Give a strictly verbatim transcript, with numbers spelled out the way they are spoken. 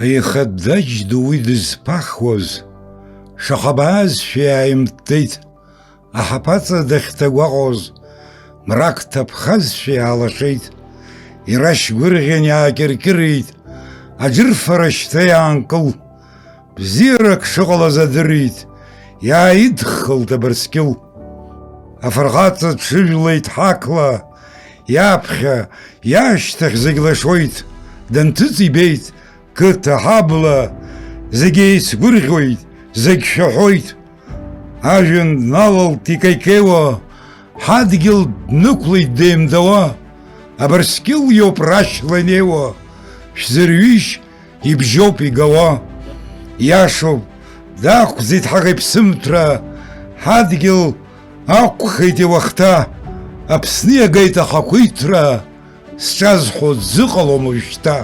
Аиха даџь ду уи дызԥахуаз, шаҟа баазшәа иааимттеит, аҳаԥаҵа дахьҭагәаҟуаз, мрак ҭаԥхазшәа иаалашеит, ирашь гәырӷьан иаакьыркьырит, аџырфара шьҭа иаанкыл, бзиарак шыҟалаз адырит, иааидххылт абырскьыл. Афырхаҵа дҽыжәлеит ҳақла, иаԥхьа, иашьҭахь зегь лашоит, данҭыҵ ибеит, қыҭа ҳабла, зегь еицгәырӷьоит, зегь шәаҳәоит. Ажәҩан дналалт икеикеиуа, ҳадгьыл днықәлеит деимдауа, абырскьыл иоуп рашьла инеиуа, шәзырҩышь ибжьоуп игауа. Иашоуп, дақәӡит ҳаӷеиԥсымҭәра, ҳадгьыл ақәхеит иуахҭа, Аԥсны иагеит ахақәиҭра, зҿазҳәо дзыҟалом уажәшьҭа.